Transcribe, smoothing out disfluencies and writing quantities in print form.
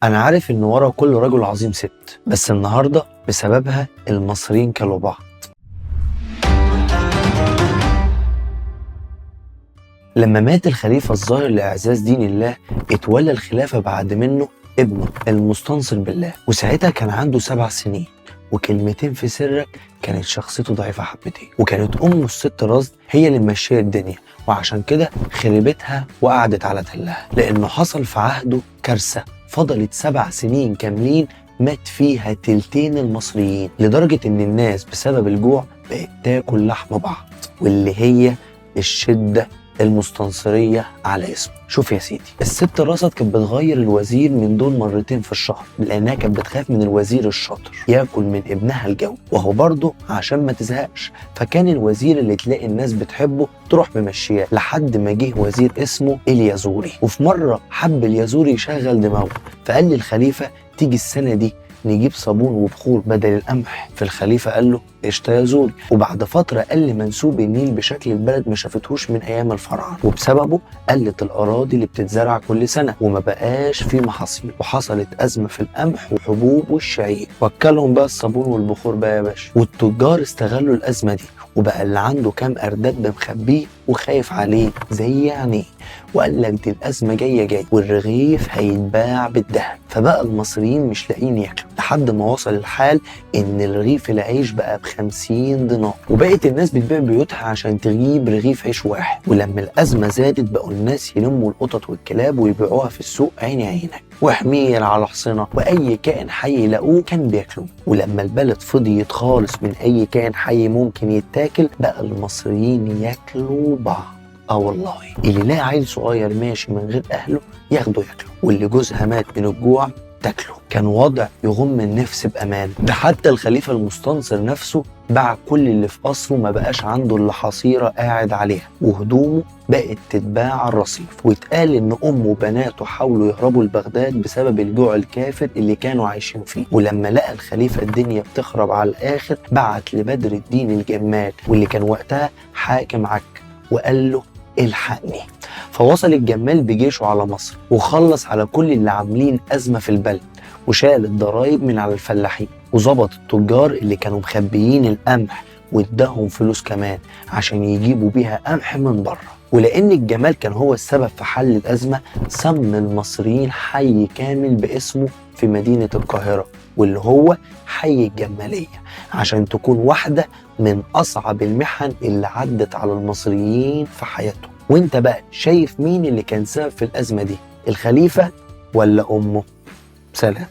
أنا عارف إن ورا كل رجل عظيم ست، بس النهاردة بسببها المصريين كلوا بعض. لما مات الخليفة الظاهر لإعزاز دين الله، اتولى الخلافة بعد منه ابنه المستنصر بالله، وساعتها كان عنده 7 سنين، وكلمتين في سرك كانت شخصيته ضعيفة حبتين، وكانت أمه الست رزد هي اللي ماشية الدنيا، وعشان كده خربتها وقعدت على تلها، لأنه حصل في عهده كارثة فضلت 7 سنين كاملين مات فيها 2/3 المصريين، لدرجة إن الناس بسبب الجوع بقت تاكل لحم بعض، واللي هي الشدة المستنصرية على اسمه. شوف يا سيدي، الست رصد كانت بتغير الوزير من دول مرتين في الشهر، لأنها كانت بتخاف من الوزير الشاطر ياكل من ابنها الجو، وهو برضه عشان ما تزهقش، فكان الوزير اللي تلاقي الناس بتحبه تروح ممشياه، لحد ما جه وزير اسمه اليازوري. وفي مرة حب اليازوري يشغل دماغه، فقال للخليفة تيجي السنة دي نجيب صابون وبخور بدل القمح. فالخليفة قال له قشطة يا زوري. وبعد فترة قل منسوب النيل بشكل البلد ما شافتهوش من أيام الفراعنة، وبسببه قلت الأراضي اللي بتتزرع كل سنة وما بقاش في محاصيل، وحصلت أزمة في القمح وحبوب والشعير. وكلهم بقى الصابون والبخور بقى يا باشا. والتجار استغلوا الأزمة دي، وبقى اللي عنده كام أرداب مخبيه وخايف عليه زي يعني، وقال لك دي الأزمة جاية جاية والرغيف هيتباع بالذهب. فبقى المصريين مش لاقيين ياكلوا، لحد ما وصل الحال إن الرغيف العيش بقى ب50 دينار، وبقت الناس بتبيع بيوتها عشان تجيب رغيف عيش واحد. ولما الأزمة زادت بقوا الناس يلموا القطط والكلاب ويبيعوها في السوق عيني عينك، وحمير على حصنة، وأي كائن حي يلاقوه كان بياكلوه. ولما البلد فضيت خالص من أي كائن حي ممكن يتاكل، بقى المصريين ياكلوا بعض. والله اللي لاقي عيل صغير ماشي من غير أهله ياخده ياكله، واللي جوزها مات من الجوع تاكله. كان وضع يغم النفس بأمان. ده حتى الخليفة المستنصر نفسه باع كل اللي في قصره، ما بقاش عنده إلا حصيرة قاعد عليها، وهدومه بقت تتباع على الرصيف. واتقال إن أمه وبناته حاولوا يهربوا لبغداد بسبب الجوع الكافر اللي كانوا عايشين فيه. ولما لقى الخليفة الدنيا بتخرب على الآخر، بعت لبدر الدين الجمال واللي كان وقتها حاكم عكا، وقال له الحقني. فوصل الجمال بجيشه على مصر وخلص على كل اللي عاملين أزمة في البلد، وشال الضرايب من على الفلاحين، وظبط التجار اللي كانوا مخبيين القمح، واداهم فلوس كمان عشان يجيبوا بيها قمح من بره. ولأن الجمال كان هو السبب في حل الأزمة، سمى المصريين حي كامل باسمه في مدينة القاهرة، واللي هو حي الجمالية، عشان تكون واحدة من أصعب المحن اللي عدت على المصريين في حياتهم. وانت بقى شايف مين اللي كان سبب في الأزمة دي، الخليفة ولا أمه؟ سلام.